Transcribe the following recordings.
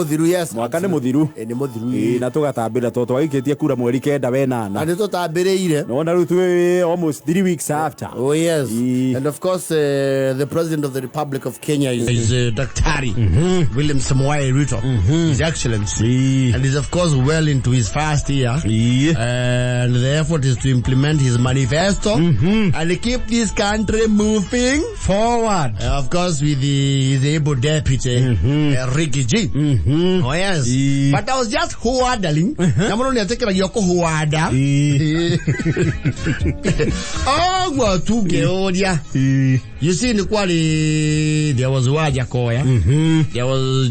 Mũthiru, yes. Mwaka nĩ mũthiru. Ĩ, nĩ mũthiru. Ĩĩ, na tũgatambĩra tondũ twagĩikĩtie kura 9 wenana. Na nĩ tũtambĩrĩire. Nona rĩu twĩ almost 3 weeks after. Oh yes. Ĩĩ. And of course, the President of the Republic of Kenya is Daktari William Samoei Ruto, His Excellency. And is of course well into his first year. And the effort is to implement his manifesto and keep this country moving forward. Of course, with his able deputy, Ricky G. Oh yes. But I was just huadaling. Na mũno nĩetĩkĩragio kũhuada. Ũguo tu ngĩũria. You see, nĩ kwarĩ, there was Wajakoya. There was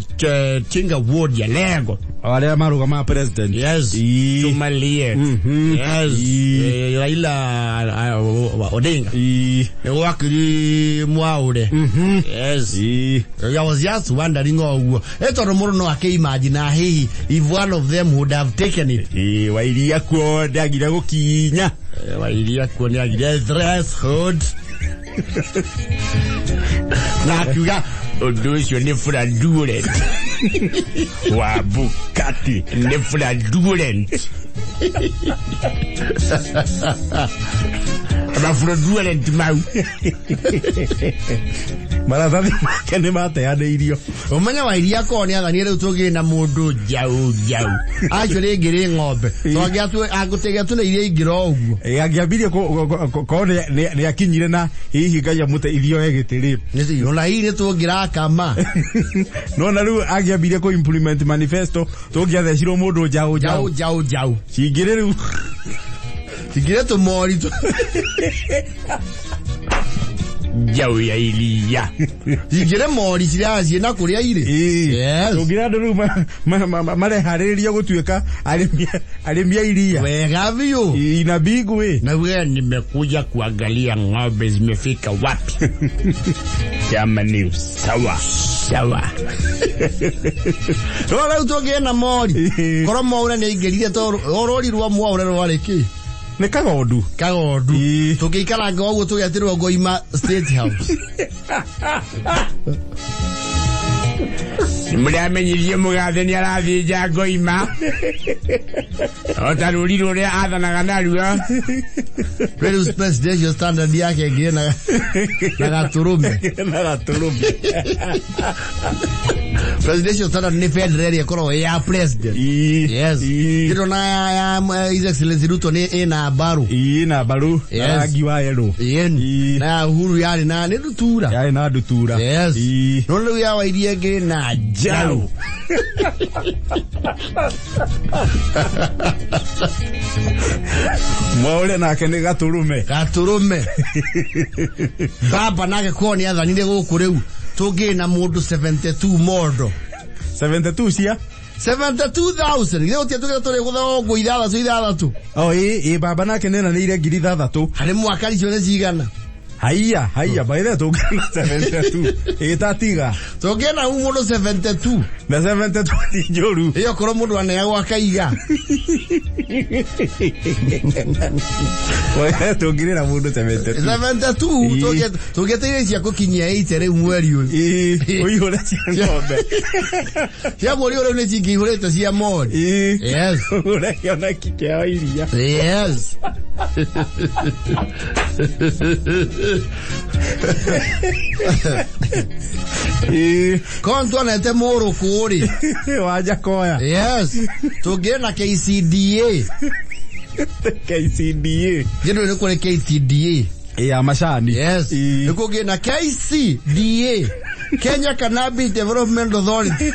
Tinga Ward Jalego. Arĩa marũgamaga president. Yes. Chumaliet. Yes. Raila Odinga. Nĩ gwakĩrĩ Mwaũre. Yes. I was just wondering ũguo. Ĩ tondũ mũndũ no akĩimagine hihi if one of them would have taken it. Ĩĩ, Wairia kuo ndagire gũkinya. Wairia kuo nĩ agire threshold. Na akiuga ũndũ ũcio nĩ fraudulent. Wabukati. Nĩ fraudulent, mafraudulent mau. Maratathi make nĩ mateanĩirio. Ũmenya Wairia korwo nĩ athanire rĩu tũngĩrĩ na mũndũ njaũ njaũ. Actually ĩngĩrĩ ng'ombe. Tũngĩatũnĩire iria ingĩra o ũguo. Ĩ, angĩambirie korwo nĩ akinyire na hihi Ngai amũteithie oe gĩtĩ rĩ. Ona hihi nĩ tũngĩrakama. Nona rĩu angĩambirie kũ implement manifesto, tũngĩathecirwo mũndũ njaũ. Njaũ. Njaũ. Njaũ njaũ. Cingĩrĩ rĩu. Cingĩrĩ tũmori. Njaũ ya iria. Cingĩrĩ mori cirathiĩ na kũrĩa irĩ. Yes. Tũngĩra andũ rĩu mareharĩrĩria gũtuĩka arĩmi a iria. Wega biũ. Ina big way. Na wewe nimekuja kuangalia ng'ombe zimefika wapi. Chama ni sawa sawa. No rĩu tũngĩrĩ na mori. Korwo Mwaũre nĩ aingĩrire tondũ rũri rwa Mwaũre rwarĩ kĩ? Nĩ kagondu. Kagondu. Tũngĩikaranga ũguo tũgetĩrwo ngoima State House. Nĩmũramenyirie mũgathe nĩ arathĩnja ngoima o ta rũri rũrĩa athanaga naruo. Rĩu presidential standard yake ĩngĩrĩ na gatũrũme. Na gatũrũme. Presidential standard nĩ bendera ĩrĩa ĩkoragwo ĩ ya president. Yes. Kĩndũ na ya His Excellency Ruto nĩ ĩna mbaru. Ĩĩ, na mbaru na rangi wa yellow. Ĩni. Na ya Uhuru yarĩ na nĩ ndutura. Yarĩ na ndutura. Yes. No rĩu ya Wairia ĩngĩ na njaũ. Mwaũre nake nĩ gatũrũme. Gatũrũme. Baba nake korwo nĩ athanire gũkũ rĩu tũngĩrĩ na mũndũ 72 mondo. 72 cia 72,000. Githĩ gũtirĩ tũgĩra tũrĩ gũthongo ithathatũ ithathatũ. Oh, ĩ baba nake nĩ 6,000. Harĩ mwaka icio nĩ cigana? Haiya haiya, by the way, tũngĩona 72 ĩ tatiga. Tũngĩona u mũndũ 72. Na 72 ti njũru. Ĩyo korwo mũndũ aneagwo akaiga. Tũngĩrĩra mũndũ 72. 72. Tũngĩeteire cia gũkinyia 80 rĩu mweri ũyũ. Ĩ, ũihũre cia ng'ombe. Cia mweri ũyũ rĩu nĩ cingĩihũrĩte cia mori. Yes. Ũgũre kĩoneki kĩa iria. Yes. Korwo nĩtuonete mũrũkũ rĩ. Wajakoya. Yes. Tũngĩrĩ na KCDA. KCDA. Kĩndũ nĩ kũrĩ KCDA. Ya macani. Yes. Nĩ kũngĩ na KCDA. Kenya Cannabis Development Authority.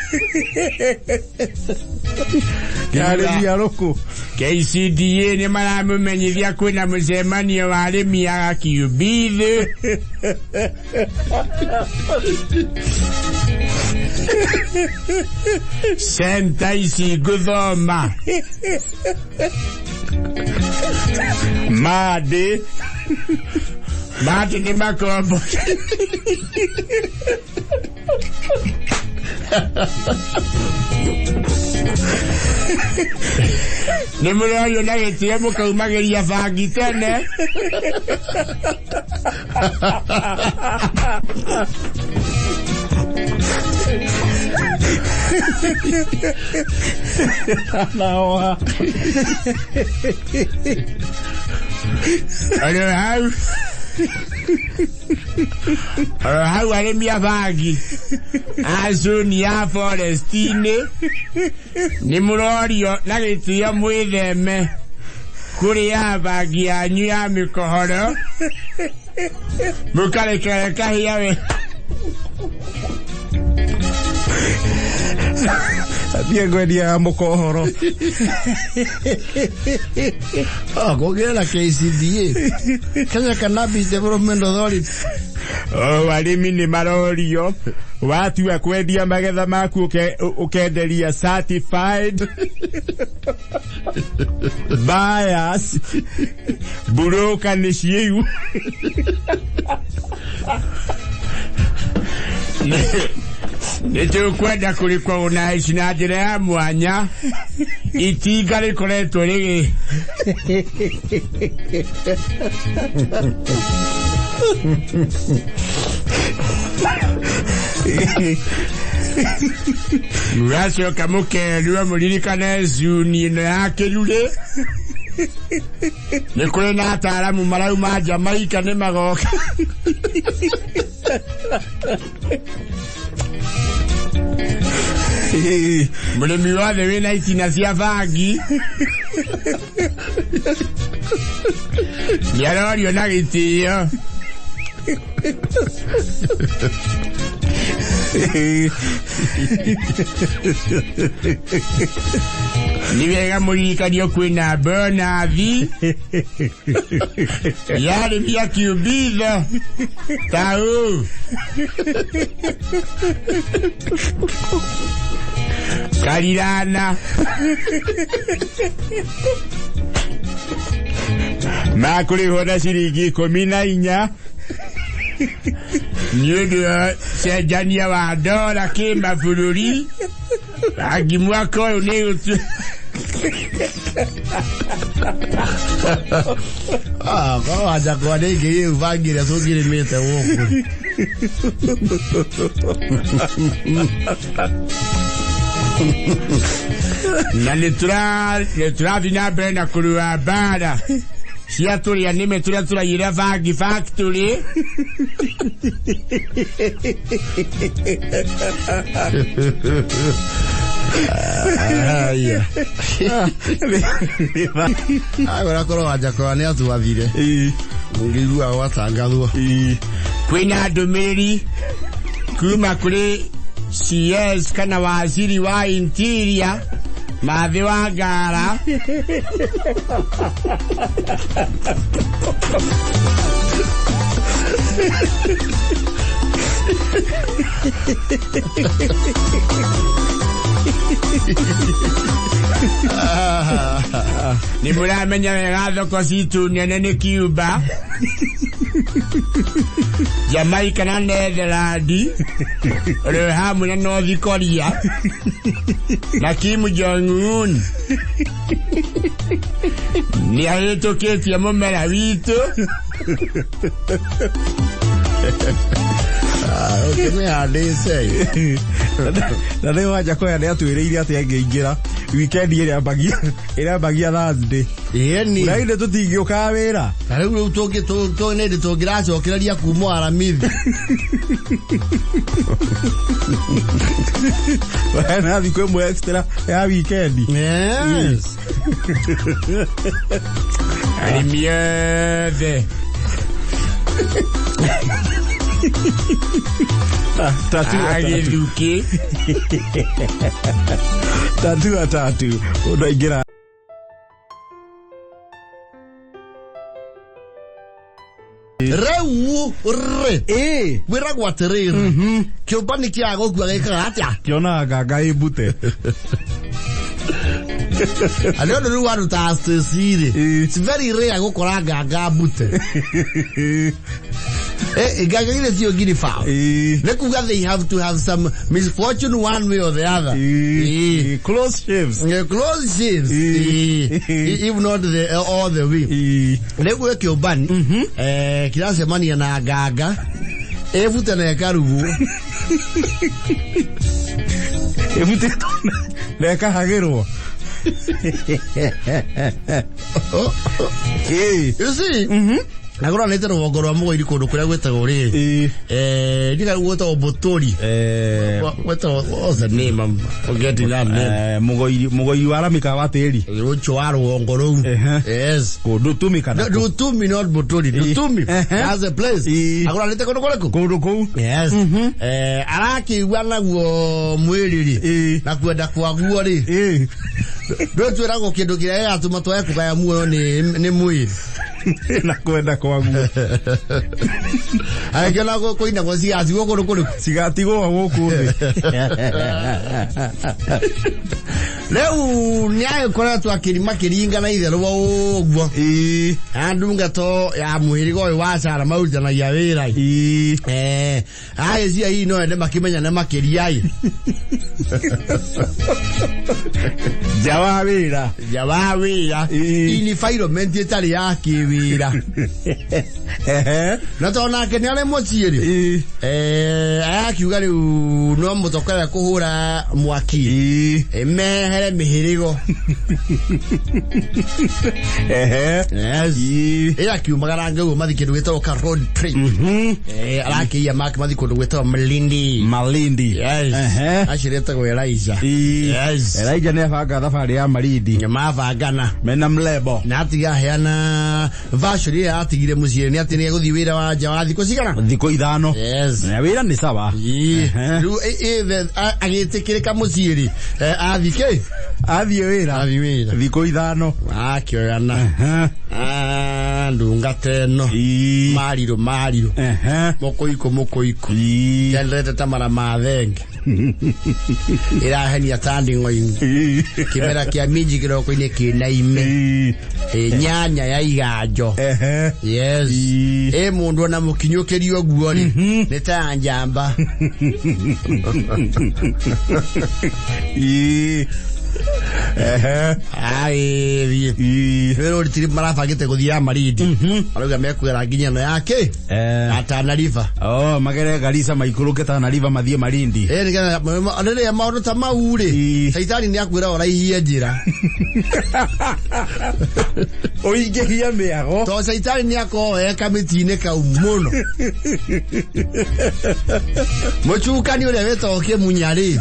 Ya arĩmi a rũkũ. KCDA nĩ maramũmenyithia kwĩna mũcemanio wa arĩmi a Kiubithi. Centa ici ngũthoma Mandĩ. Mandĩ nĩ makombo. Nĩ mũrorio na gĩtĩo mũkaumagĩria bangi tene. Naoha. Oro hau. Oro hau arĩmi a bangi a zoni ya forest-inĩ nĩ mũrorio na gĩtĩo mwĩtheme kũrĩa bangi yanyu ya mĩkohoro mũkarekere kahĩa we. Thiĩ ngwendia mũkohoro. Ah, kũgĩra na KCDA, Kenya Cannabis Development Authority. O arĩmi nĩ marorio watua kwendia magetha maku ũkenderia certified buyers, buroka nĩ ciĩu. Nĩ tũkwenda kũrĩkwo na ici na njĩra ya mwanya itinga rĩkoretwo rĩgĩ mũgacoka mũkerwo mũririkane zuni ĩno ya kĩrurĩ nĩ kũrĩ na ataaramu marauma Jamaica nĩ magoka. Mũrĩmi wothe wĩna itina cia bangi nĩ arorio na gĩtĩo. Nĩ wega mũririkanio kwĩna bonathi ya arĩmi a kiumbitho tau karirana makũrĩhwo na ciringi 14 nĩ ũndũ wa cenjania wa ndora kĩmabũrũri rangi mwaka ũyũ nĩ gũtu. Ah, korwo Wanjakwa nĩ aingĩrire bangi ĩrĩa tũngĩrĩmĩte gũkũ. Na nĩ tũrathiĩ na mbere na kũrũa mbara cia tũrĩa nĩme tũrĩa tũraiyĩra bangi factory. Haya. Agora korwo Wanjakwa nĩ atuathire. Ngĩigua gwatangathwo. Kwĩna ndũmĩrĩri kuma kũrĩ CS kana waziri wa Interior Mathĩ wa Ngara. Nĩ mũramenya wega thoko citũ nene nĩ Cuba, Jamaica na Netherlands, oro hamwe na North Korea na Kim Jong Un nĩ ahĩtũkĩtie mũmera witũ. Ũkĩmĩhandĩte. Na rĩu Wanjakoya nĩ atwĩrĩire atĩ angĩingĩra weekend ĩrĩa ambagia Thursday. Ĩni. Raini tũtingĩũkaga wĩra. Ta rĩu rĩu nĩndĩ tũngĩracokereria kuma Aramithi. Na thikũ ĩmwe extra ya weekend. Yes. Arĩmi othe Tatu a Gĩthukĩ tatu atatu ũndũ aingĩra. Rĩu rĩ Ĩ wĩragwo atĩrĩrĩ, kĩũmbani kĩa gũkua gĩkaga atĩa? Kĩonaga nganga ĩ mbute. Na nĩ ũndũ rĩu andũ ta Stacy rĩ, it's very rare gũkora nganga mbute. Nganga ile sio ngiri foul. Nĩ kuga they have to have some misfortune one way or the other. Close shaves. Close shaves. If not the, all the way. Rĩu kĩũmbani kĩracemania na nganga ĩbute na ĩkarugwo. Ĩbutĩtwo na ĩkahagĩrwo. Ĩĩ. You see? Agũranĩte rũgongo rwa Mũgoiri kũndũ kũrĩa gwĩtagwo rĩ. Ĩĩ. Ndiga gwĩtagwo Bũtũri. Gwĩtagwo, what's the name? I'm forgetting that name. Mũgoiri wa Ramika wa tĩri. Rũcio wa rũgongo rũu. Yes. Kũndũ tũmi kana No, Dutumi, not Buturi. Dutumi. That's the place. Agũranĩte kũndũ kũrĩkũ? Kũndũ kũu. Yes. Arakĩigua naguo mwĩrĩ rĩ. Na kwenda kwaguo rĩ. Ndũĩ twĩragwo kĩndũ kĩrĩa gĩgatũma twage kũgaya muoyo nĩ mwĩrĩ. Na kwenda kwaguo. Agĩkĩona kũinagwo cigatigwo kũndũ kũrĩkũ? Cigatigwo gũkũ thĩ. Rĩu nĩagĩkoretwo akĩrima kĩringa na itherũ ũguo. Na ndungato ya mũhĩrĩga ũyũ wa Sara marutanagia wĩra. Agĩcia hihi no ende makĩmenyane makĩria ĩ. Nja wa wĩra. Nja wa wĩra. Environment ĩtarĩ ya kĩwĩra. Na tondũ nake nĩ arĩ mũciĩ rĩ. Arakiuga rĩu no mũtokere kũhũra mwaki. Mehere mĩhĩrĩgo. Yes. Ĩrakiumagara ngau mathi kĩndũ gĩtagwo ka road trip. Arakĩia make mathi kũndũ gwĩtagwo Malindi. Malindi. Yes. Acio rĩtagwo Elijah. Yes. Elijah nĩ abanga thabarĩ ya Malindi. Mabangana. Mena mlebo. Na atiga aheana version ĩrĩa atigire mũciĩ nĩ atĩ nĩ egũthiĩ wĩra wa nja wa thikũ cigana? Thikũ ithano. Yes. Na wĩra nĩ sawa. Rĩu agĩtĩkĩrĩka mũciĩ rĩ, athiĩ kĩ? Athiĩ wĩra. Athiĩ wĩra. Thikũ ithano. Akĩoyana. Ndungata ĩno. Marirũ marirũ. Mũkũikũ mũkũikũ. Kendete ta mara ma thenge. Ĩrahenia ta nding'oing'o. Kĩmera kĩa minji kĩroko-inĩ kĩna ime. Nyanya ya iganjo. Yes. Ĩ mũndũ ona mũkinyũkĩrio ũguo rĩ, nĩ ta njamba. Agĩthiĩ. Rĩu rĩu marabangĩte gũthiĩ ya Malindi. Marauga mekũgera nginya ĩno ya kĩ? Ya Tana River. Oh, magere Garissa maikũrũke Tana River mathiĩ Malindi. Nĩgetha rĩrĩa maũndũ ta mau rĩ, Caitani nĩ akwĩra ũraihie njĩra. Ũingĩhie mĩago. Tondũ Caitani nĩ akoragwo e kamĩtĩ-inĩ kau mũno. Mũcukani ũrĩa wĩtagwo Kĩmunya rĩ,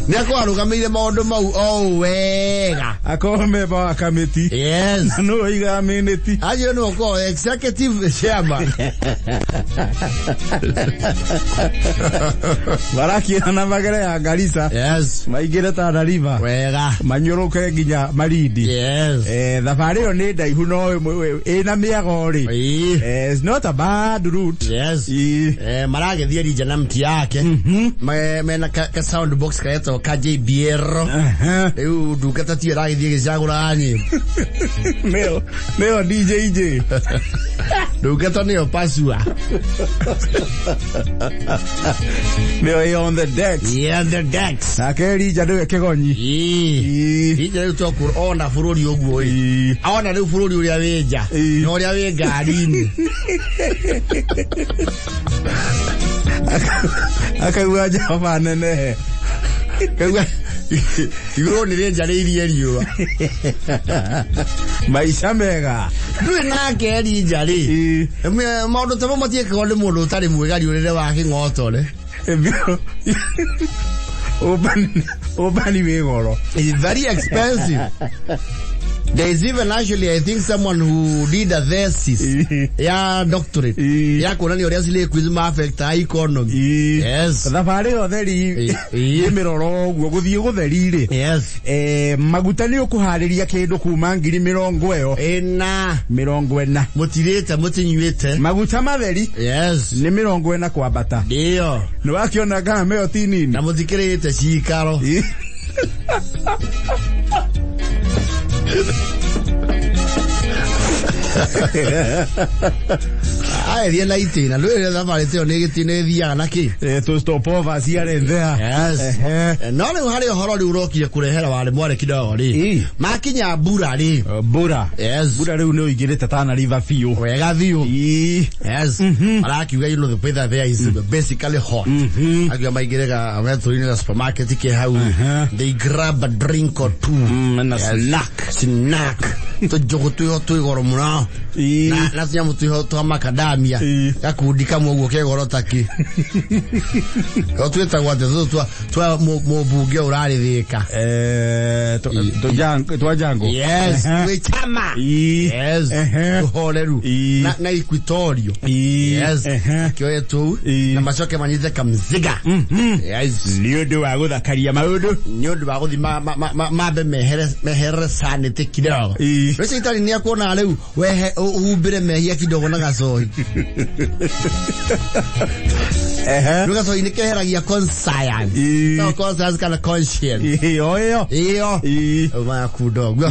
nĩ akoragwo arũgamĩire maũndũ mau o wega. Akorwo memba wa kamĩtĩ. Yes. Na nĩwe ũigaga mĩnĩti. Acio nĩwe ũkoragwo executive chairman. Marakĩrana magere ya Garissa. Yes. Maingĩre Tana River. Wega. Manyũrũke nginya Malindi. Yes. Thabarĩ ĩyo nĩ ndaihu no ĩna mĩago rĩ. It's not a bad route. Yes. Maragĩthiĩ Elijah na mti yake. Mena ka sound box karetwo ka JBL. Rĩu ndungata tiyo ĩragĩthiĩ ĩgĩcagũraga nyĩmbo. Nĩyo DJJ. Ndungata nĩyo pasua. Nĩyo ĩ on the decks. Yeah, the decks. Nake Elijah nĩwe kĩgonyi. Elijah rĩu to ona bũrũri ũguo ĩ. Ona rĩu bũrũri ũrĩa wĩ nja. Na ũrĩa wĩ ngari-inĩ. Akaigua Jehova nenehe. Kaigua igũrũ nĩ rĩnjarĩirie riũa. Maica mega. Ndũĩ nake Elijah rĩ. Maũndũ ta mau matiĩkagwo nĩ mũndũ ũtarĩ mwĩgari ũrĩre wa kĩng'otore. Ũmbani wĩ goro. It's very expensive. There is even actually, I think, someone who did a thesis ya doctorate ya kuonania ũrĩa slay queens ma affect economy. Yes. Thabarĩ ĩyo theri ĩ mĩroro ũguo gũthiĩ gũtheri rĩ. Yes. Maguta nĩ ũkũharĩria kĩndũ kuma ngiri mĩrongo ĩyo. Ĩna. 40. Mũtirĩte mũtinyuĩte. Maguta matheri. Yes. Nĩ 40 kwambata. Ndio. Nĩ wakĩona kana mĩyo ti nini. Na mũtikĩrĩte cikaro. Aethie na itĩna ndũĩ thabarĩ ta ĩyo nĩ gĩtĩ nĩ ĩthiaga na kĩ. To stop over ciarĩ there. Yes. Ehe. No rĩu harĩ ũhoro rĩu ũrokire kũrehera warĩ mwarĩ kidogo rĩ. Ĩ. Makinya mbura rĩ. Mbura. Yes. Mbura rĩu nĩ ũingĩrĩte Tana River biũ. Wega biũ. Ĩ. Yes. Marakiuga you know the weather there is basically hot. Akiuga maingĩre ga wetũinĩ ga supermarket ke hau. They grab a drink or two. Na Yes. snack. Snack. Tũnjũgũ twĩho twĩ goro mũno. Ĩ. Na tũnyamũ twĩho twa makadamia. Ĩ. Gakundi kamwe ũguo ke goro takĩ. O twĩtagwo atĩa tũtũ twa mũmbunge ũrarĩ Thĩka. Twa jango. Yes. Ehe. Twĩ chama. Ĩ. Yes. Ehe. Tũhoreru. Ĩ. Na Equatorial. Ĩ. Yes. Ehe. Kĩoye tũu Ĩ. na macoke manyite kamziga. Yes. Nĩ ũndũ wa gũthakaria maũndũ. Nĩ ũndũ wa gũthiĩ mambe meherere sanity kidogo. Ĩ. Rĩu caitani nĩ akuona rĩu wehe ũhumbĩre mehia kidogo na gacohi. Ehe. Rĩu gacohi nĩ keheragia conscience. Ĩ. No conscience kana conscience. Ĩ, o ĩyo. Ĩyo. Ĩ. Rĩu magakunda ũguo.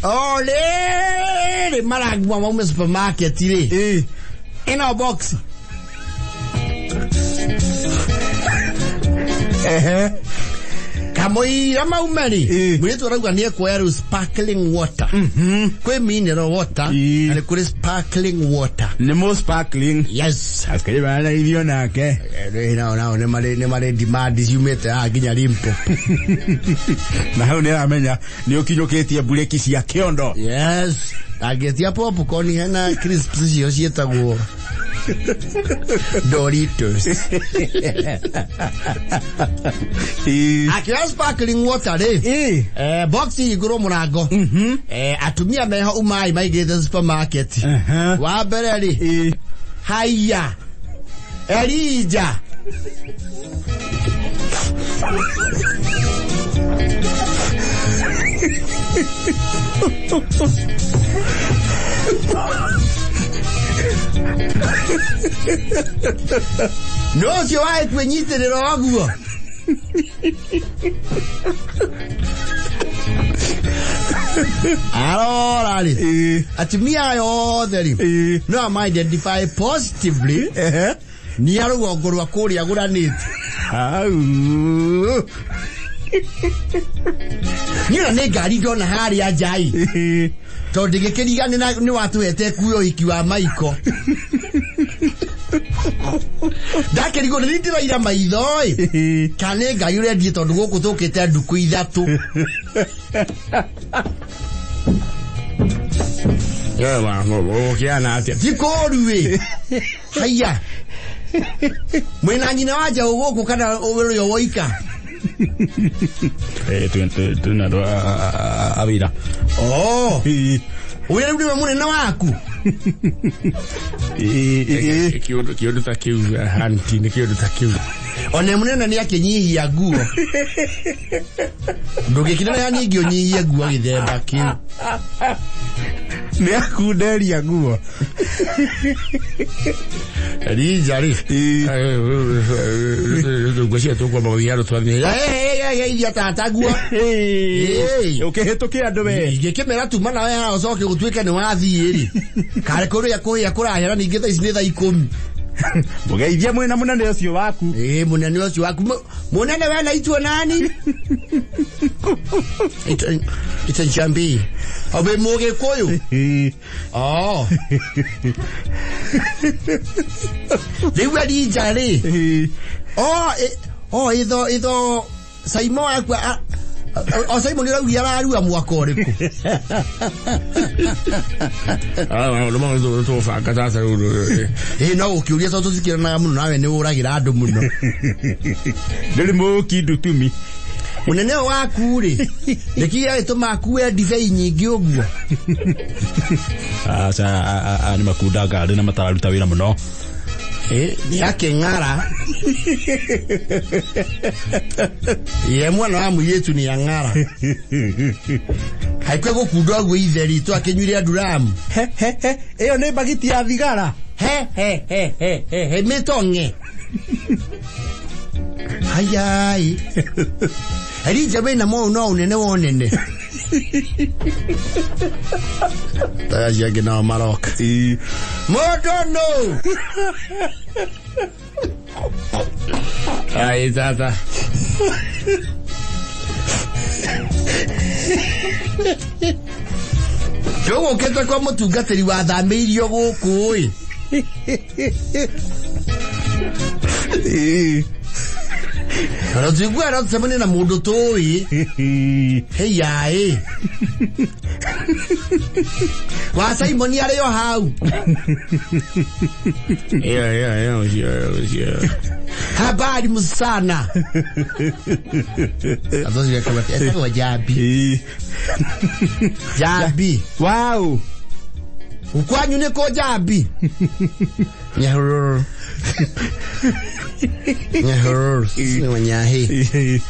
O rĩrĩ maragua maume supermarket rĩ. Ĩ. Ĩno box. Ehe. Kamũira maume rĩ. Ĩ. Mũirĩtu arauga nĩ ekuoya rĩu sparkling water. Kwĩ mineral water Ĩ. na nĩ kũrĩ sparkling water. Nĩ mo sparkling. Yes. Akĩrĩ baranĩirio nake. Nao nao nĩ marĩ demand ciumĩte haha nginya Limpopo. Na hau nĩ aramenya nĩ ũkinyũkĩtie mburĩki cia kĩondo. Yes. Angĩtia popcorn hena crisps icio ciĩtagwo Doritos. Ĩ. Akĩoya sparkling water rĩ. Ĩ. Box ihingũrwo mũrango. Atumia meho umai maigĩte supermarket. Ehe. Wa mbere rĩ. Ĩ. Haiya. Elija. No ũcio waĩ kwĩnyitĩrĩra ũguo. Arora rĩ. Ĩ. Atumia aya othe rĩ. Ĩ. No ama identify positively Ehe. nĩ a rũgongo rwa kũrĩa gũranĩte. Hau. Niĩ ona nĩ ngari ndona harĩa njai. Ĩ. Tondũ ndĩgĩkĩriga nĩ watũhete kuo ũhiki wa Maiko. Ndakĩrigwo nĩ ndĩraira maitho ĩ. Ĩ. Kana nĩ Ngai ũrendie tondũ gũkũ tũkĩte ndukũ ithatũ. Ũkĩana atĩa? Ti kũũru ĩ. Haiya. Mwĩna nyina wa njaũ gũkũ kana ũrĩ o woika? Twĩna andũ a wĩra. Oh. Ĩ. Ũrĩa rĩu nĩwe mũnene waku? Ĩ. Ĩ. Kĩũndũ ta kĩu, auntie, nĩ kĩũndũ ta kĩu. Ona mũnene nĩ akĩnyihia nguo. Ndũngĩkĩneneha ningĩ ũnyihie nguo gĩthemba kĩu. Nĩ akunderia nguo. Elija rĩ. Ĩ. Ngwĩciria tũkwamba gũthiĩ handũ twathiĩ. Iria tata nguo. Ĩ. Ũkĩhĩtũkĩra andũ we. Ingĩkĩmera tuma nawe haha ũcoke gũtuĩke nĩ wathiĩ rĩ. Karĩ kũrĩa kũhĩa kũrahera ningĩ thaa ici nĩ thaa ikũmi. Mũgeithie mwĩna mũnene ũcio waku. Ĩ mũnene ũcio waku. Mũnene we naitwo nani? Ita njambi. Obe mũgĩkũyũ? Ĩ. Oh. Rĩu Elija rĩ. Ĩ. Oh, oh, itho Saimo akua o Simon ũraugia ararua mwaka ũrĩkũ? Maũndũ mau tũbanga tata rĩu. Ĩ no gũkĩũria tondũ tũtikĩranaga mũno nawe nĩ ũragĩra andũ mũno. Ndũrĩ mũũki ndutumi. Mũnene ũyũ waku rĩ, nĩkĩ gĩagĩtũma akue ndibei nyingĩ ũguo? Aca nĩ makunda ngari na matararuta wĩra mũno. Nĩ akĩng'ara. Ye mwana wa mũirĩtu nĩ ang'ara. Haikwe gũkunda ũguo itheri tu akĩnyuire nduramu. He he he, ĩyo nĩ mbagiti ya thigara. He he he he he he mĩtong'e. Hayai. Elija wĩna mo no ũnene wa ũnene. Acio angĩ nao maroka. Mũndũ nũ? Ai tata. Tũgũkĩte kwa mũtungatĩri wathamĩirio gũkũ ĩ. Na tuigua no tucemanie na mũndũ tũĩ. Heiyaĩ. Wa Simon arĩ o hau. Iyo iyo iyo ũcio ũcio. Habari msana. Athozi kama etagwo Jambi. Jambi. Wow. Kwanyu nĩ kũ Jambi? Nyahururu. Nyahururu. Sio nyahi.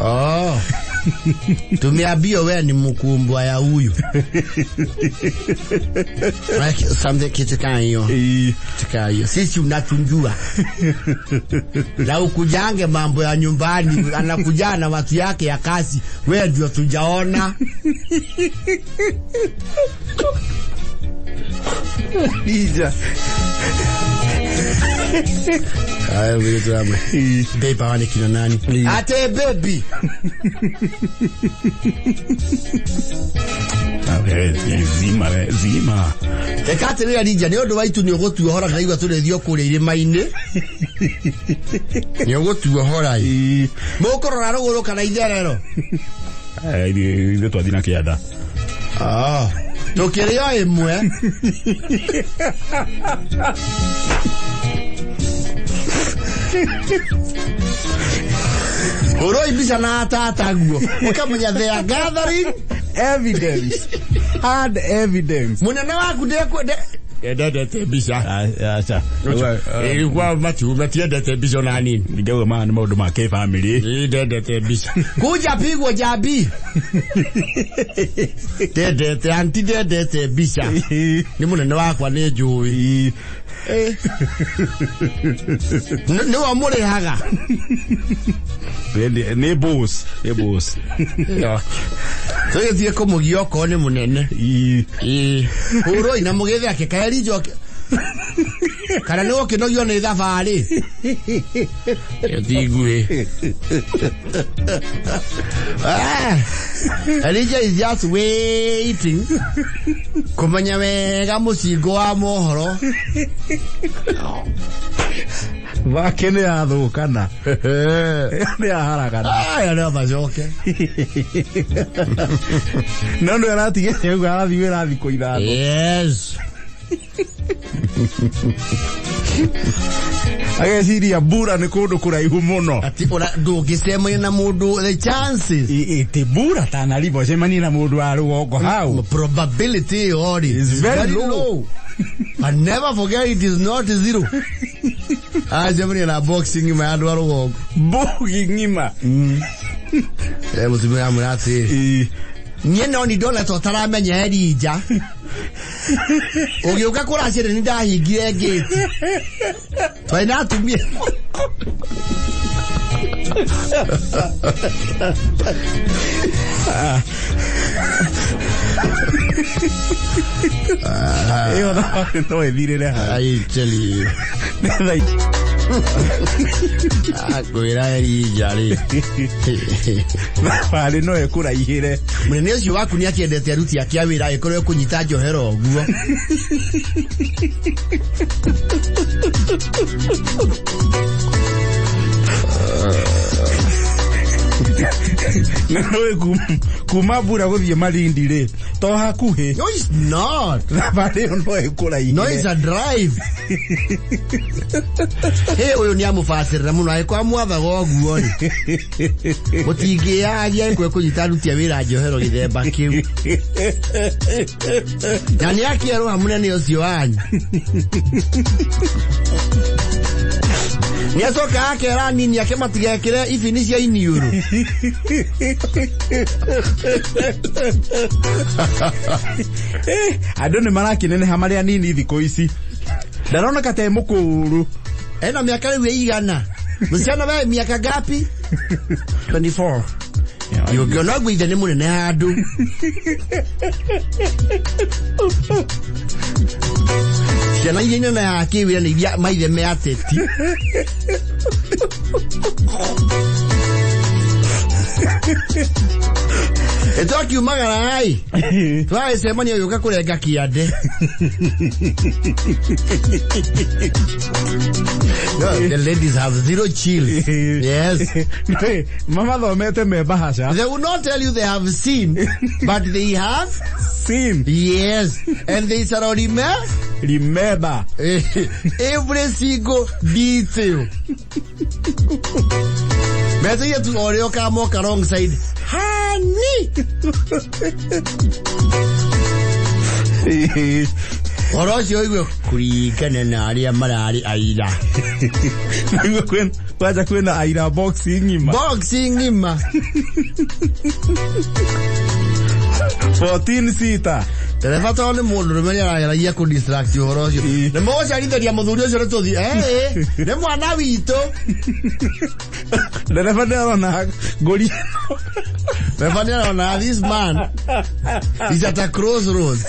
Oh. Tumeambiwa wewe ni mkumbwa ya huyu. Like something kitu kama hiyo. Kitu kama hiyo. Sisi unatunjua. Na ukujange mambo ya nyumbani, anakuja na watu yake ya kazi. Wewe ndio tujaona. Ija. Haya vile tuamwe. Babe hawa ni kina nani? Ate baby. Zima zima. Reka atĩrĩra Rinja nĩ ũndũ wa itu nĩ ũgũtuohora ndaigua tũrĩthiĩ o kũrĩa irĩma-inĩ. Nĩ ũgũtuohora ĩ. Mũkũrora rũgũrũ kana itherero? Ithuĩ twathiĩ na kĩanda. Ah. Tũkĩrĩ o ĩmwe. Hũroi mbica na tata guo. Ũkamenya they are gathering Evidence. Hard evidence. Mũnene waku ndekũ ndendete mbica. Aca. Ilikuwa matu matiendete mbica ona nini. Ningauga maya nĩ maũndũ ma kĩbamĩrĩ. Ndendete mbica. Kuja pigwo jambi. Ndendete anti ndendete mbica. Nĩ mũnene wakwa nĩ njũĩ. Nĩwe mũrĩhaga. Nĩ boss. Nĩ boss. Tũgĩthiĩ kũmũgia okorwo nĩ mũnene. Hũroi na mũgĩtheke kaeri njoke. Kana nĩ ũkĩnogio nĩ thabarĩ. Ĩyo ti nguhĩ. Elijah is just waiting kũmenya wega mũcingo wa mohoro. Wake nĩ yathũkana. Nĩ yaharagana. Aya no macoke. No nĩ aratigĩte ũguo arathiĩ wĩra thikũ 5. Yes. Ageciria mbura nĩ kũndũ kũraihu mũno. Ati ũra ndũngĩcemania na mũndũ the chances. Ĩtĩ mbura Tana River ũcemanie na mũndũ wa rũgongo hau. Probability ĩyo rĩ Is very low. And never forget it is not zero. Acemania na boxing ng'ima ya andũ a rũgongo. Mbogi ng'ima. Mũtumia amwĩra atĩrĩrĩ. Niĩ no nĩ ndona ta ũtaramenya Elijah. Ũgĩũka kũracĩrĩ nĩ ndahingire ngĩti. Twarĩ na atumia. Ĩyo thabarĩ no ĩthirĩre hau. I tell you. Ngwĩra Elijah rĩ. Thabarĩ no ĩkũraihĩre. Mũnene ũcio waku nĩ akĩendete aruti ake a wĩra agĩkorwo ekũnyita njohero ũguo. Na nĩũĩ kuma mbura gũthiĩ Malindi rĩ, to hakuhĩ. No, it's not. Thabarĩ ĩyo no ĩkũraihĩre. No, it's a drive. Hey, ũyũ nĩ amũbacĩrĩra mũno agĩkorwo amwathaga ũguo rĩ. Mũtingĩyagia agĩkorwo ekũnyita aruti a wĩra njohero gĩthemba kĩu. Na nĩ akĩerũha mũnene ũcio wanyu. Nĩ acoka akera nini ake matigekĩre ibini cia iniũrũ. Andũ nĩ marakĩneneha marĩ anini thikũ ici. Ndaroneka ta e mũkũrũ. Ena miaka rĩu ĩigana. Msichana wewe miaka ngapi? 24. Ũngĩona ũguo ithe nĩ mũnene handũ. Ciana iria nene ya kĩwĩra nĩ iria maithe me ateti. Ĩtwakiumagara ĩ twagĩcemania gĩũka kũrenga kĩande. No, the ladies have zero chill. Yes. Mamathomete me bahasha. They will not tell you they have seen, but they have. Seen. Yes. And they shall remember Remember. Every single detail. Mbeca tu ũrĩa ũkamoka wrong side. Honey! Ũhoro ũcio ũigue kũringana na arĩa mararĩ aira. Nĩguo kwanja kwĩna aira boxing ng'ima. Boxing ng'ima. 14 sita. Ndereba tondũ nĩ mũndũ rũme nĩ arageragia kũ distract ũhoro ũcio. Nĩ mũgũciarithĩria mũthuri ũcio nĩ tũthiĩ. Nĩ mwana witũ. Ndereba nĩ arona ngũri. Ndereba nĩ arona this man is at a crossroads.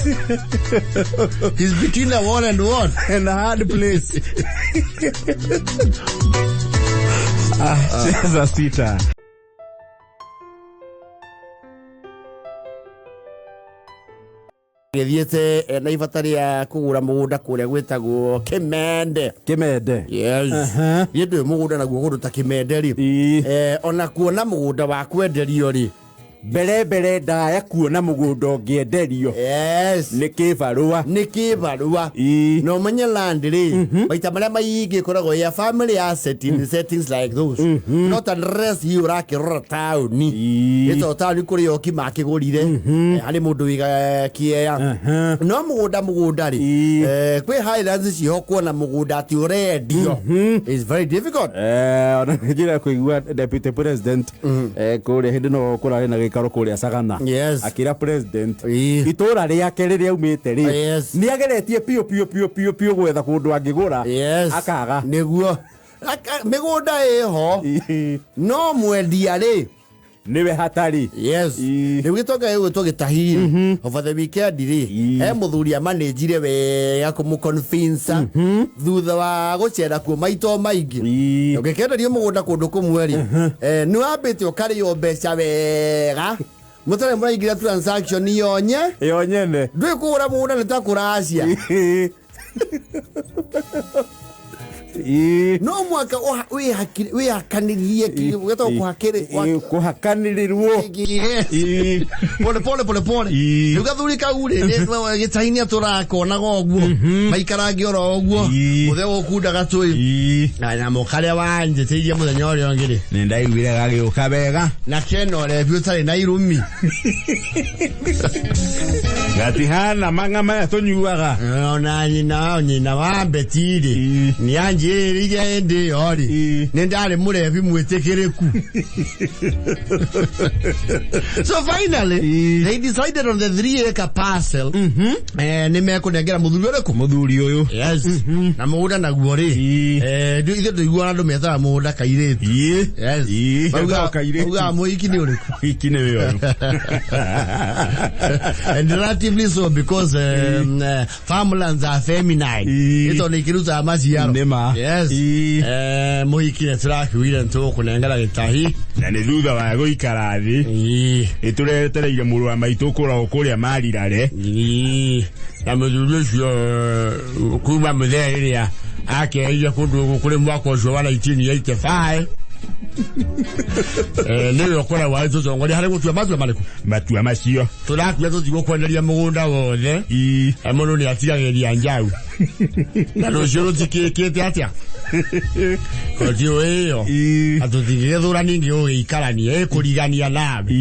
He's between a wall and what? And a hard place. Cheza sita. Gĩthiĩte na ibata rĩa kũgũra mũgũnda kũrĩa gwĩtagwo Kĩmende. Kĩmende. Yes. Niĩ ndũĩ mũgũnda naguo kũndũ ta Kĩmende rĩ. Ona kuona mũgũnda wa kwenderio rĩ. Mbere mbere ndaya kuona mũgũnda ũngĩenderio. Yes. Nĩ kĩbarũa. Nĩ kĩbarũa. Na ũmenye land rĩ, maita marĩa maingĩ ĩkoragwo ya family asset in settings like those. Not unless hihi ũrakĩrora taũni. Nĩ tondũ taũni kũrĩ oki makĩgũrire. Harĩ mũndũ wĩigaga kĩea. No mũgũnda mũgũnda rĩ, kwĩ Highlands ciho kuona mũgũnda atĩ ũrendio. It's very difficult. Ona nĩ njĩra kũigua deputy president kũrĩa hĩndĩ no kũrarĩ na gĩikaro kũrĩa Sagana. Yes. Akĩra president itũra rĩake rĩrĩa aumĩte rĩ, Yes. nĩ ageretie piũ piũ piũ piũ piũ gwetha kũndũ angĩgũra. Yes. Akaga. Nĩguo. Mĩgũnda ĩho no mwendia rĩ nĩwe hatarĩ. Yes. Rĩu gĩtonga gĩgwĩtwo gĩtahiri over the weekend rĩ, he mũthuri amanĩnjire wega kũmũconvince thutha wa gũcera kuo maito maingĩ. Ũngĩkĩenderio mũgũnda kũndũ kũmwe rĩ, nĩ wambĩte ũkarĩo mbeca wega mũtarĩ mũraingĩra transaction yonye yo nyene. Ndũĩ kũgũra mũgũnda nĩ ta kũracia. No mwaka wĩhakanĩrie wĩtagwo kũhakanĩrĩrwo. Pole pole pole pole. Rĩu gathuri kau rĩ, gĩtahinia tũrakonaga ũguo maikarange oro ũguo mũthenya gũkunda gatũĩ na mũkarĩa wanjĩtĩirie mũthenya ũrĩa ũngĩ rĩ, nĩ ndaiguire gagĩũka wega na kena ũrebi ũtarĩ na irumi. Gatihana mang'a maya tũnyuaga. Ona nyina wa Beti rĩ, nĩ anjĩrĩire hĩndĩ ĩyo rĩ, nĩ ndarĩ mũrebi mwĩtĩkĩrĩku. So finally they decided on the 3 acre parcel. Nĩ mekũnengera mũthuri ũrĩkũ? Mũthuri ũyũ. Yes. Na mũgũnda naguo rĩ, ithuĩ tũiguaga andũ methaga mũgũnda kairĩtu. Yes. Maugaga mũhiki nĩ ũrĩkũ? Mũhiki nĩ ũyũ. And relatively so because farmlands are feminine. Ito nĩ ikĩrutaga maciaro. Nĩma. Yes. Mũhiki nĩ tũrakiugire nĩ tũgũkũnengera gĩtahi. Na nĩ thutha wa gũikara thĩ. Nĩ tũretereire mũrũ wa maitũ kũragwo kũrĩa Marirare. Na mũthuri ũcio kuma mũthenya rĩrĩa akeire kũndũ gũkũ kũrĩ mwaka ũcio wa 1985. Nĩwe ũkoragwo arĩ tũtongoria harĩ gũtua matua marĩkũ? Matua macio. Tũrakua tũtigũkwenderia mũgũnda wothe. Mũndũ nĩ atigagĩria njau. Na rũciũ rũtikĩkĩte atĩa? Koti ĩyo. Atũtigĩgĩthũra ningĩ gũgĩikarania, ĩkũrigania nawe.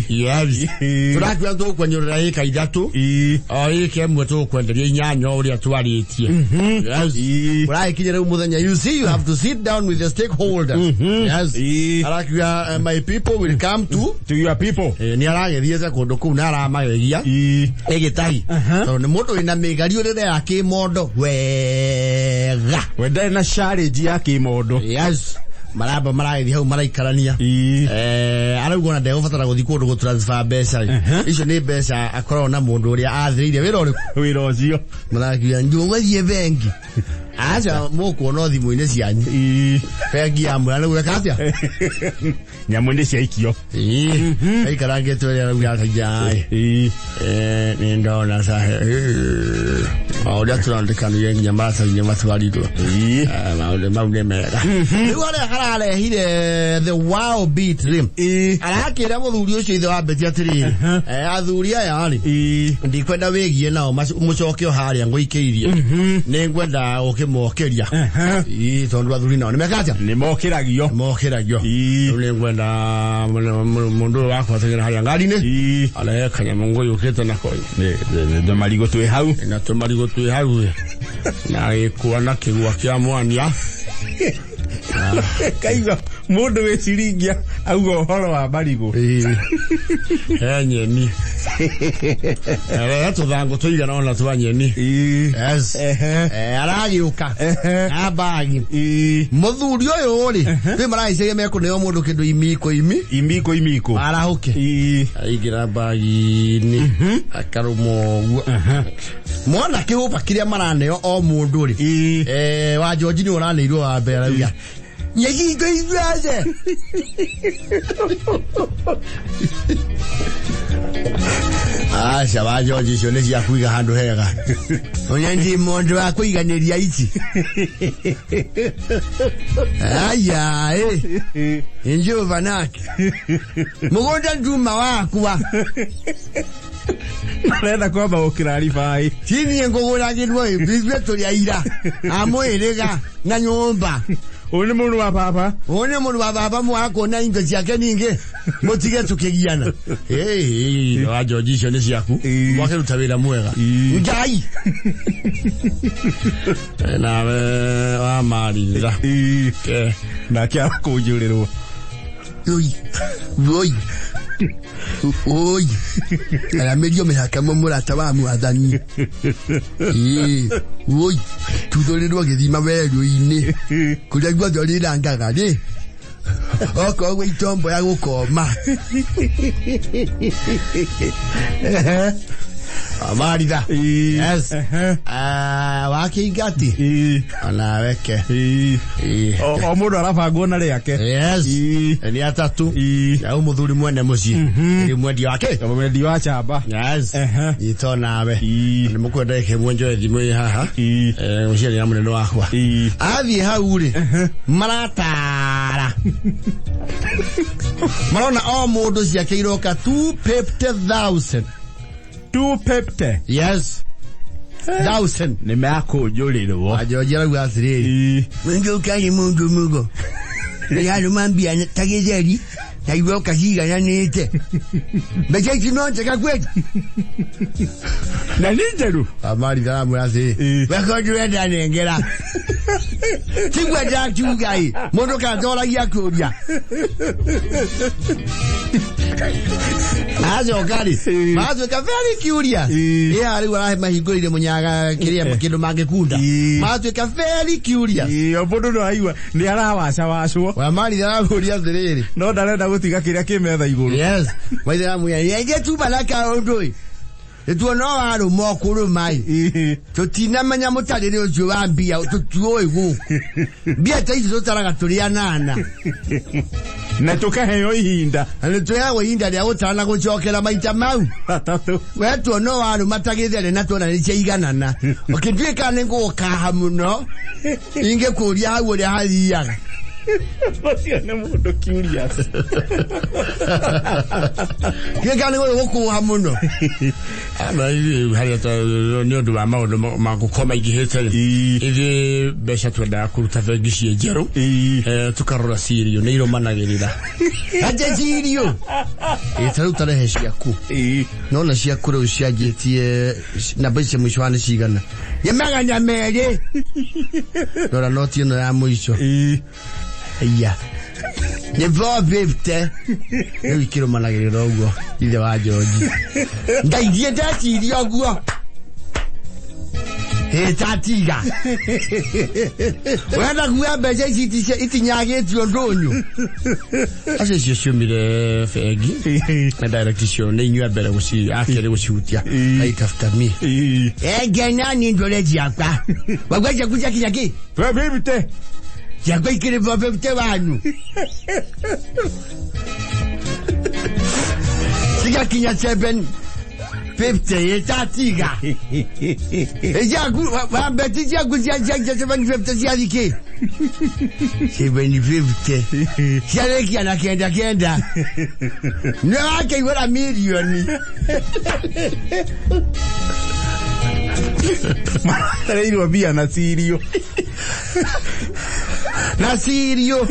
Yes. Tũrakua tũgũkwenyũrĩra ĩka 3. O ĩka ĩmwe tũgũkwenderia 8 o ũrĩa twarĩtie. Yes. Ũragĩkinya rĩu mũthenya, you see you have to sit down with the stakeholders. Yes. Arakiuga my people will come to your people. Nĩ aragĩthiĩte kũndũ kũu na aramageria. Nĩ gĩtahi. Tondũ nĩ mũndũ wĩna mĩgario rĩrĩa ya kĩmondo wega. We ndarĩ na challenge ya kĩmondo. Yes. Maramba maragĩthiĩ hau maraikarania. Arauga ona ndegũbatara gũthiĩ kũndũ gũ transfer mbeca rĩ. Icio nĩ mbeca akoragwo na mũndũ ũrĩa athĩrĩire wĩra ũrĩkũ. Wĩra ũcio. Marakiuga ndũgũthiĩ bengi. Aca mũkuona thimũ-inĩ cianyu. Bengi ya mwĩra nĩ gwĩka atĩa? Nyamũ nĩ ciaikio. Aikarangĩtwo ĩrĩa arauga atĩ nĩ ndona sahe. Maũndũ tũrandĩkanire nginya maratathi-inĩ matwarirwo. Maũndũ mau nĩ mega. Rĩu arĩa hararehire the wow beat rĩ. Arakĩra mũthuri ũcio ithe wa Betty atĩrĩrĩ. Athuri aya rĩ. Ndikwenda wĩgie nao mũcoke o harĩa ngũikĩirie. Nĩ ngwenda ũkĩmokĩria. Tondũ athuri nao nĩ meka atĩa? Nĩ mokĩragio. Mokĩragio. Rĩu nĩ ngwenda mũndũ ũyũ wakwa ateng'era harĩa ngari-inĩ. Arehe kanyamũ ngũyũkĩte nako. Nĩ marigũ twĩ hau. Na tũmarigũ twĩ hau. Na gĩkwa na kĩgwa kĩa mwanya. Kaigua mũndũ wĩ ciringia auga ũhoro wa marigũ. He nyeni. Rehe tũthangũ tũigana ona twa nyeni. Yes. Aragĩũka na mbagi. Mũthuri ũyũ rĩ, kwĩ maragĩcaria mekũneo mũndũ kĩndũ imiko imi. Imiko imiko. Arahũke. Aingĩra mbagi-inĩ. Akarũma ũguo. Mwana kĩhũba kĩrĩa maraneo o mũndũ rĩ. Wa George nĩ ũraneirwo wa mbere arauga. Nyegingo ithuothe. Aca wa George icio nĩ cia kũiga handũ hega. Ũnya ndi mũndũ wa kũiganĩria ici. Aya Njova nake. Mũgũnda nduma wakwa. Arenda kwamba gũkĩra ribai. Tiniĩ ngũgũragĩrwo ithuĩ tũrĩ aira. Amwĩrĩga na nyũmba. Ũyũ nĩ mũrũ wa baba. Ũyũ nĩ mũrũ wa baba mwakuona indo ciake ningĩ. Mũtige tũkĩgiana. Wa George icio nĩ ciaku. Mwakĩruta wĩra mwega. Ngai. Nawe wa Maritha. Nake arakũnjũrĩrwo. Oi. Oi. Oi. Aramĩrio mĩhaka mũrata wa mwathani. Oi. Tuthũrĩrwo gĩthima werũ-inĩ. Kũrĩa guothe ũrĩrangaga rĩ. Okorwo gwĩ itombo ya gũkoma. Maritha. Yes. Wakĩingati. Onaweke. O mũndũ arabangwo na rĩake. Yes. Nĩ atatũ. Au mũthuri mwene mũciĩ. Nĩ mwendia wake. Mwendi wa chamba. Yes. Ito nawe. Nĩ mũkwenda ĩkĩmwe njoe thimũ ĩ haha. Mũciari na mũnene wakwa. Athiĩ hau rĩ. Maratara. Marona o mũndũ ciake iroka 250,000. 250. Yes. 1,000. Nĩ mekũnjũrĩrwo. Ajoji arauga atĩrĩrĩ. Ngũka nĩ mũndũ mũgo. Nĩarũma mbia ta gĩtheri na igoka ciigananĩte. Mbeca ici no njega kweli. Na nĩ njerũ. Maritha aramwĩra atĩrĩ. Weko ndĩrenda nengera. Tiguo ndakiuga ĩ. Mũndũ kandoragia kũria. Acoka rĩ, magatuĩka very curious. Ĩa rĩu arahe mahingũrĩire mũnyaga kĩrĩa kĩndũ mangĩkunda. Magatuĩka very curious. O mũndũ no aigua nĩ arawacawacwo. Wa Maritha aramũria atĩrĩrĩ. No ndarenda gũtiga kĩrĩa kĩ metha igũrũ. Yes. Maritha aramwĩra, "Ĩngĩ tuma na kaũndũ ĩ. Nĩtuona warũma ũkũrũma ĩ. Tũtinamenya mũtarĩre ũcio wa mbia tũtiũĩ gũkũ. Mbia ta ici tũtaraga tũrĩ anana. Na tũkaheo ihinda. Na nĩtũheagwo ihinda rĩa gũtara na gũcokera maita mau. Matatũ. We tuona warũma ta gĩthere na tuona nĩ ciaiganana. Ũkĩnduĩka nĩ ngũgũkaha mũno. Ingĩkũria hau ũrĩa hathiaga. Ũcio nĩ mũndũ curious. Kĩka nĩ gũkũha mũno. Harĩa nĩ ũndũ wa maũndũ ma gũkorwo maingĩhĩte rĩ. Ithuĩ mbeca twendaga kũruta bengi ciĩ njerũ. Tũkarora cirio nĩ irũmanagĩrĩra. Atĩ cirio. Ta rĩu tarehe ciaku. Nona ciaku rĩu cianjĩtie namba ici cia mũico wa nĩ cigana. Nĩ 200. Rora noti ĩno ya mũico. Iya. Nĩ 450. Rĩu ikĩrũmanagĩrĩra ũguo ithe wa George. Ngai ndiĩ ndeciria ũguo. Ĩtatiga wenda kuoya mbeca ici itinyagĩtio ndũnyũ acio icio ciumire bengi na direct icio nĩ inyuĩ a mbere gũci akerĩ gũcihutia aitafuta mi engena ni ndore ciakwa wagwa ciaku ciakinya kĩ Bebite. ciakwa ikĩrĩ bebte wanyu cigakinya 750 ĩtatiga Ciaku wambeti ciaku cia 750 ciathikĩ 750 ciarĩkia na kenda kenda nĩ wakĩigũra mirioni. Maratereirwo mbia na cirio. Na cirio.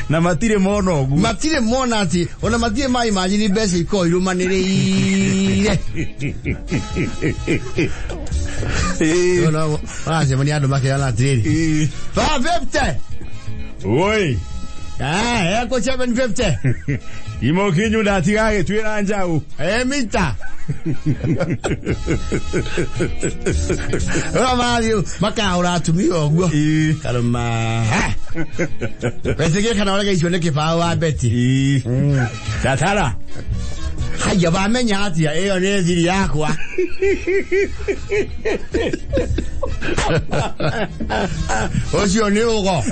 Na matirĩ mona ũguo. Matirĩ mona atĩ ona matirĩ maimagine mbeca ikoragwo irũmanĩrĩire. Maracemania andũ makerana atĩrĩrĩ, 550. Oi. Eh, eko 750. Imokinyu ndatigagĩtuĩra njaũ. Mita. Ora marathiĩ makahũra atumia ũguo. Karũma. Wetĩkie kana ũrege icio nĩ kĩbaũ wa Betty. Tatara. Haya bamenya atĩa ĩyo nĩ thiri yakwa. Ũcio nĩ ũgo.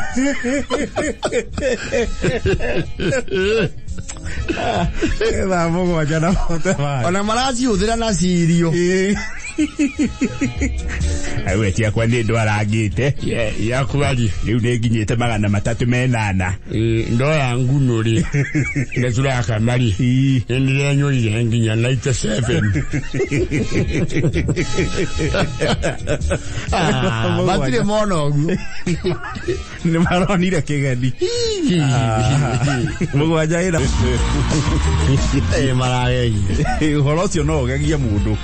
Thaa mũgwanja na mote maĩ. Ona maracihũthĩra na cirio. Au ciakwa nĩ ndwarangĩte. Yaku rĩ. Rĩu nĩ nginyĩte 308. Ndoya nguno rĩ. Nĩ tũrakama rĩ. Nĩ ndĩrenyũrire nginya 97. Matirĩ mona ũguo. Nĩ maronire kĩgeni. Mũgwanja ĩna. Maragegia. Ũhoro ũcio no ũgegie mũndũ.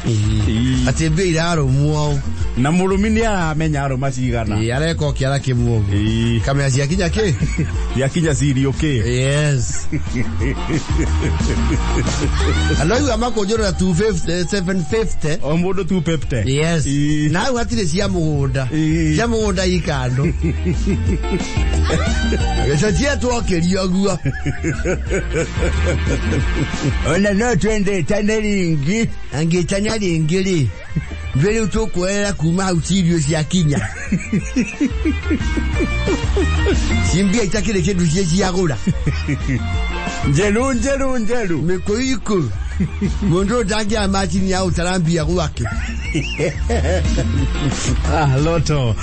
Atĩ mbia irarũmwo. Na mũrũmi nĩ aramenya arũma cigana. Areka o kĩara kĩmwe ũguo. Kamera ciakinya kĩ? Ciakinya cirio kĩ? Yes. Andũ aigua makũnjũrĩra 250, 750. O mũndũ 250. Yes. Na hau hatirĩ cia mũgũnda. Cia mũgũnda i kando. Gĩco cietwokĩria ũguo. Ona no twendetane rĩngĩ. Angĩtanya rĩngĩ rĩ. Mbere rĩu tũkuoerera kuma hau cirio ciakinya. Cimbia itakĩrĩ kĩndũ ciĩ ciagũra. Njeru njeru njeru. Mĩkũikũ. Mũndũ ũyũ ndangĩaga macini ya gũtara mbia gwake. Loto.